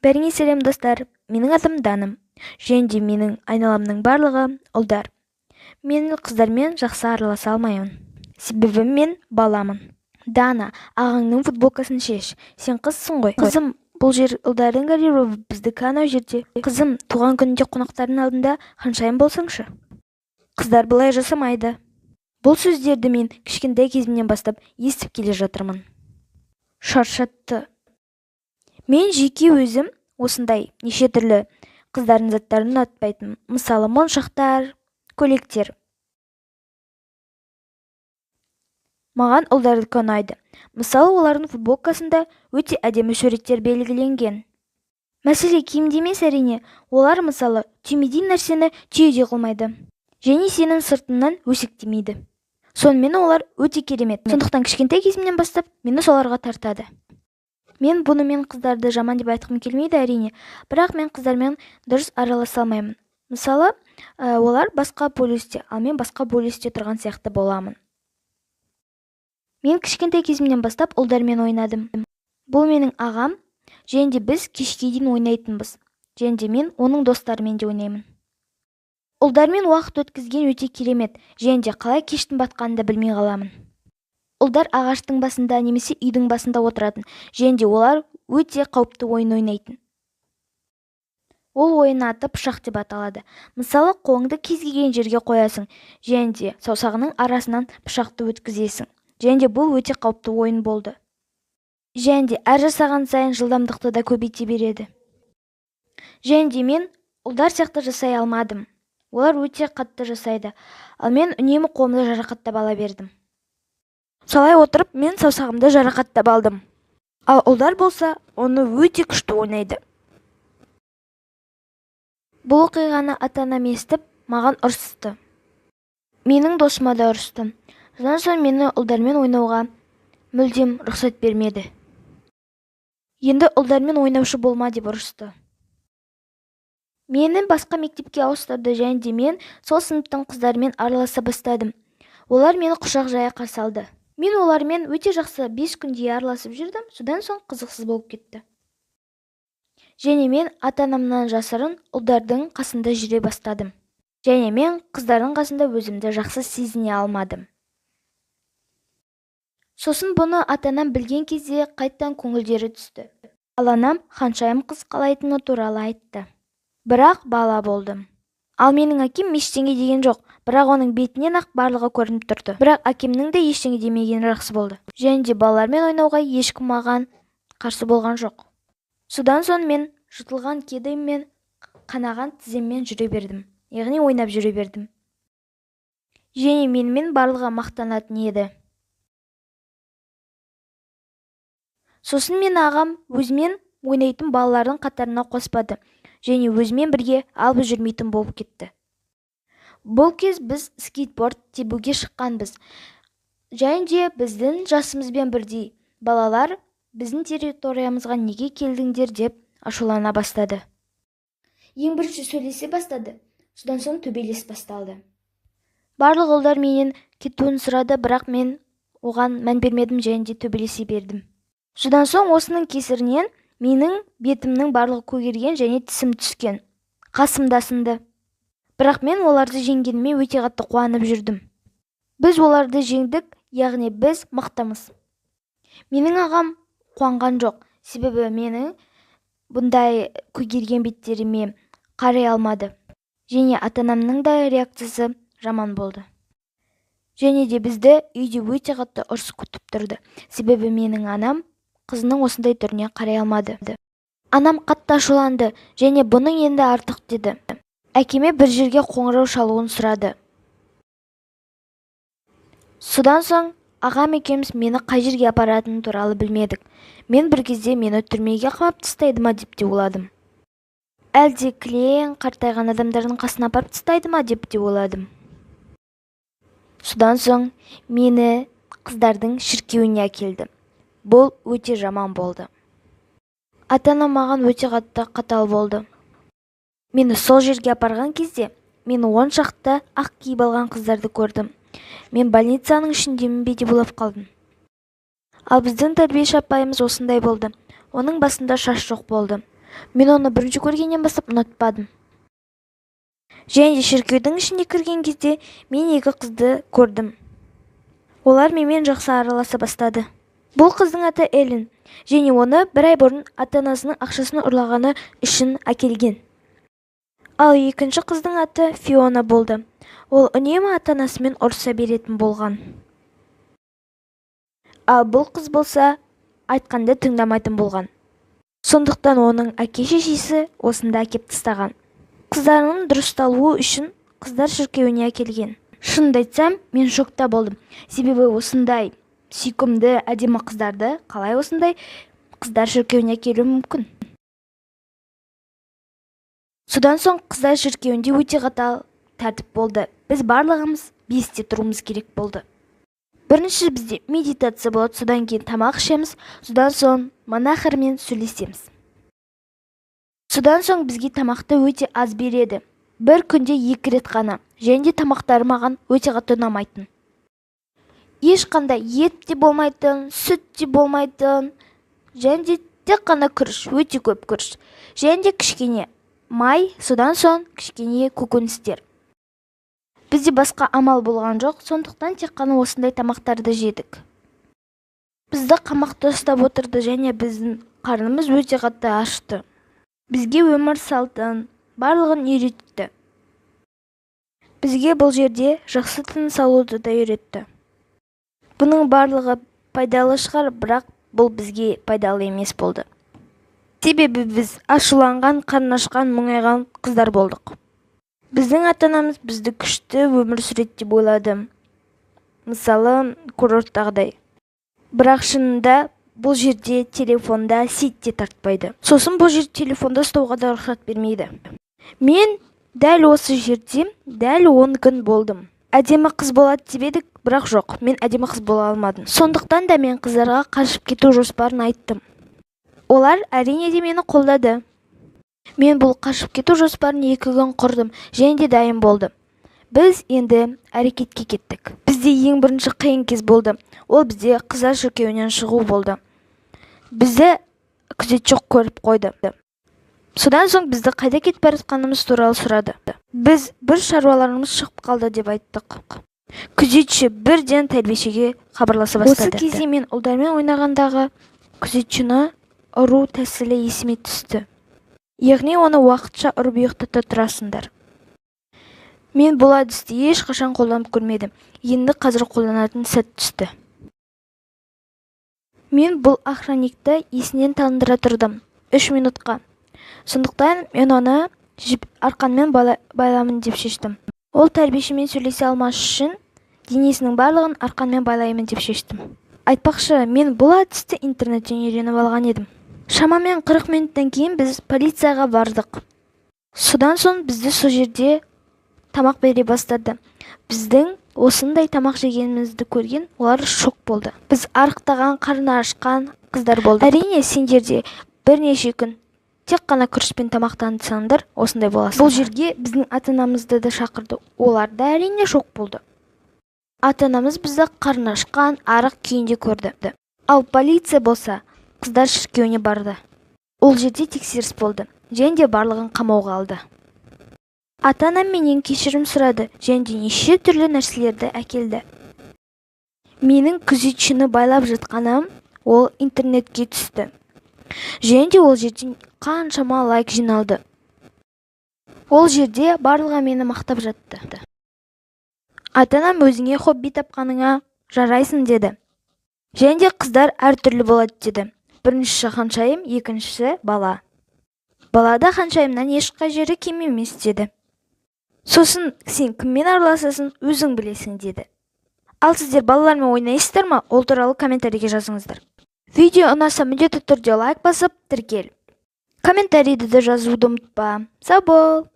Бәріңе сәлем, достар. Менің атым Дана. Және де менің айналамның барлығы ұлдар. Мен қыздармен жақсы араласа алмаймын. Себебі мен баламын. Дана, ағаңның футболкасын шеш. Сен қызсың ғой. Қызым, бұл жер ұлдардың гардеробы, біздікі анау жерде. Қызым, туған күнінде қонақтардың алдында ханшайым болсаңшы. Қыздар бұлай жасамайды. Бұл сөздерді мен кішкентай кезімнен бастап естіп келе жатырмын. Шаршатты. Мен жеке өзім осындай неше түрлі қыздардың заттарын ұнатпайтынмын. Мысалы, моншақтар, көйлектер. Маған ұлдардікі ұнайды. Мысалы, олардың футболкасында өте әдемі суреттер белгіленген. Мәселе киімде емес, әрине. Олар, мысалы, түймедей нәрсені түйедей қылмайды. Және сенің сыртыңнан өсектемейді. Сонымен олар өте керемет. Сондықтан кішкентай кезімнен бастап мені соларға тартады. Мен бұнымен қыздарды жаман деп айтқым келмейді, әрине. Бірақ мен қыздармен дұрыс араласа алмаймын. Мысалы, олар басқа полюсте, ал мен басқа полюсте тұрған сияқты боламын. Мен кішкентай кезімнен бастап ұлдармен ойнадым. Бұл менің ағам, және де біз кешке дейін ойнайтынбыз. Және де мен оның достарымен де ойнаймын. Ұлдармен уақыт өткізген өте керемет, және де қалай кештің батқанын да білмей қаламын. Ұлдар ағаштың басында немесе үйдің басында отыратын, және де олар өте қауіпті ойын ойнайтын. Ол ойын аты пышақ деп аталады. Мысалы, қолыңды кез келген жерге қоясың, және де саусағының арасынан пышақты өткізесің. Және де бұл өте қауіпті ойын болды. Және де әр жасаған сайын жылдамдықты да көбейте береді. Және де мен ұлдар сияқты жасай алмадым. Олар өте қатты жасайды, ал мен үнемі қолымды жарақаттап ала бердім. Солай отырып, мен саусағымды жарақаттап алдым. Ал ұлдар болса, оны өте күшті ойнайды. Бұл оқиғаны ата-анам естіп, маған ұрысты. Менің досыма да ұрысты. Содан соң мені ұлдармен ойнауға мүлдем рұқсат бермеді. Енді ұлдармен ойнаушы болма деп ұрысты. Мені басқа мектепке ауыстырды, және де мен сол сыныптың қыздарымен араласа бастадым. Олар мені құшақ жая қарсы алды. Мен олармен өте жақсы 5 күндей араласып жүрдім, содан соң қызықсыз болып кетті. Және мен ата-анамнан жасырын ұлдардың қасында жүре бастадым. Және мен қыздардың қасында өзімді жақсы сезіне алмадым. Сосын бұны ата-анам білген кезде қайттан көңілдері түсті. Ал анам ханшайым қыз қалайтыны туралы айтты. Бірақ бала болдым. Ал менің әкем ештеңе деген жоқ, бірақ оның бетінен ақ барлығы көрініп тұрды. Бірақ әкемнің де ештеңе демегені жақсы болды. Және де балалармен ойнауға ешкім маған қарсы болған жоқ. Содан соң мен жұтылған кедеймен қанаған тіземмен жүре бердім. Яғни ойнап жүре бердім. Және менімен барлығы мақтанатын еді. Сосын мен ағам өзімен ойнайтын балалардың қатарына қоспады. Және өзімен бірге алып жүрмейтін болып кетті. Бұл кез біз скейтборд тебуге шыққанбыз. Және де біздің жасымызбен бірдей балалар біздің территориямызға неге келдіңдер деп ашулана бастады. Ең бірінші сөйлесе бастады, содан соң төбелес басталды. Барлық ұлдар менен кетуін сұрады, бірақ мен оған мән бермедім және де төбелесе бердім. Содан соң осының кесірінен менің бетімнің барлығы көгерген және тісім түскен. Қасым да сынды. Бірақ мен оларды жеңгеніме өте қатты қуанып жүрдім. Біз оларды жеңдік, яғни біз мықтымыз. Менің ағам қуанған жоқ, себебі менің бұндай көгерген беттеріме қарай алмады. Және ата-анамның да реакциясы жаман болды. Және де бізді үйде өте қатты ұрыс күтіп тұрды. Себебі менің анам қызының осындай түріне қарай алмады. Анам қатты ашуланды және бұның енді артық деді. Әкеме бір жерге қоңырау шалуын сұрады. Содан соң ағам екеуміз мені қай жерге апаратыны туралы білмедік. Мен бір кезде мені түрмеге қамап тастайды ма деп те ойладым. Әлде кілең қартайған адамдардың қасына апарып тастайды ма деп те ойладым. Содан соң мені қыздардың шіркеуіне әкелді. Бұл өте жаман болды. Ата-анам маған өте қатты қатал болды. Мені сол жерге апарған кезде, мен 10 шақты ақ киіп алған қыздарды көрдім. Мен больницаның ішіндемін бе деп ойлап қалдым. Ал біздің тәрбиеші апайымыз осындай болды. Оның басында шаш жоқ болды. Мен оны бірінші көргеннен бастап ұнатпадым. Және де шіркеудің ішіне кірген кезде мен екі қызды көрдім. Олар менімен жақсы араласа бастады. Бұл қыздың аты Эллен, және оны бір ай бұрын ата-анасының ақшасын ұрлағаны үшін әкелген. Ал екінші қыздың аты Фиона болды. Ол үнемі ата-анасымен ұрыса беретін болған. Ал бұл қыз болса, айтқанды тыңдамайтын болған. Сондықтан оның әке-шешесі осында әкеп тастаған. Қыздарының дұрысталуы үшін қыздар шіркеуіне әкелген. Шынымды айтсам, мен шокта болдым. Себебі осындай сүйкімді, әдемі қыздарды қалай осындай қыздар шіркеуіне әкелуі мүмкін? Содан соң қыздар шіркеуінде өте қатал тәртіп болды. Біз барлығымыз 5-те тұруымыз керек болды. Бірінші бізде медитация болады, содан кейін тамақ ішеміз, содан соң монахармен сөйлесеміз. Содан соң бізге тамақты өте аз береді. Бір күнде 2 рет қана. Және де тамақтары маған өте қатты ұнамайтын. Ешқандай ет те болмайтын, сүт те болмайтын, және де тек қана күріш, өте көп күріш. Және де кішкене май, содан соң кішкене көкөністер. Бізде басқа амал болған жоқ, сондықтан тек қана осындай тамақтарды жедік. Бізді қамақта ұстап отырды және біздің қарнымыз өте қатты ашты. Бізге өмір салтын, барлығын үйретті. Бізге бұл жерде жақсы тыныс алуды да үйретті. Бұның барлығы пайдалы шығар, бірақ бұл бізге пайдалы емес болды. Себебі біз ашуланған, қарны ашқан, мұңайған қыздар болдық. Біздің ата-анамыз бізді күшті өмір сүреді деп ойлады. Мысалы, курорттағыдай. Бірақ шынында бұл жерде телефонда сеть те тартпайды. Сосын бұл жерде телефонда ұстауға да рұқсат бермейді. Мен дәл осы жерде дәл 10 күн болдым. Әдемі қыз болады деп едік, бірақ жоқ, мен әдемі қыз бола алмадым. Сондықтан да мен қыздарға қашып кету жоспарын айттым. Олар әрине де мені қолдады. Мен бұл қашып кету жоспарын 2 күн құрдым және де дайын болды. Біз енді әрекетке кеттік. Бізде ең бірінші қиын кез болды. Ол бізде қыздар шіркеуінен шығу болды. Бізді күзетші көріп қойды. Содан соң бізді қайда кетіп бара жатқанымыз туралы сұрады. Біз бір шаруаларымыз шығып қалды деп айттық. Күзетші бірден тәрбиешіге хабарласа бастады. Осы кезде мен ұлдармен ойнағандағы күзетшіні ұру тәсілі есіме түсті. Яғни оны уақытша ұрып ұйықтата тұрасыңдар. Мен бұл әдісті ешқашан қолданып көрмедім. Енді қазір қолданатын сәт түсті. Мен бұл охранникті есінен тандыра тұрдым 3 минутқа. Сондықтан мен оны арқанмен байламын деп шештім. Ол тәрбиешімен сөйлесе алмас үшін денесінің барлығын арқанмен байлаймын деп шештім. Айтпақшы, мен бұл әдісті интернеттен үйреніп алған едім. Шамамен 40 минуттан кейін біз полицияға бардық. Содан соң бізді сол жерде тамақ бере бастады. Біздің осындай тамақ жегенімізді көрген олар шок болды. Біз арықтаған, қарны ашқан қыздар болдық. Әрине, сендер де бірнеше күн тек қана күрішпен тамақтансаңдар, осындай боласыңдар. Бұл жерге біздің ата-анамызды да шақырды. Олар да әрине шок болды. Ата-анамыз бізді қарны ашқан, арық күйінде көрді. Ал полиция болса, қыздар шіркеуіне барды. Ол жерде тексеріс болды, және де барлығын қамауға алды. Ата-анам менен кешірім сұрады, және де неше түрлі нәрселерді әкелді. Менің күзетшіні байлап жатқаным ол интернетке түсті. Және де ол жерден қаншама лайк жиналды. Ол жерде барлығы мені мақтап жатты. Ата-анам өзіңе хобби тапқаныңа жарайсың деді. Және де қыздар әртүрлі болады деді. Біріншісі ханшайым, екіншісі бала. Бала да ханшайымнан ешқай жері кем емес деді. Сосын сен кіммен араласасың, өзің білесің деді. Ал сіздер балалармен ойнайсыздар ма? Ол туралы комментарийге жазыңыздар. Видео ұнаса міндетті түрде лайк басып, тіркел. Комментарийді де жазуды ұмытпа. Сау бол!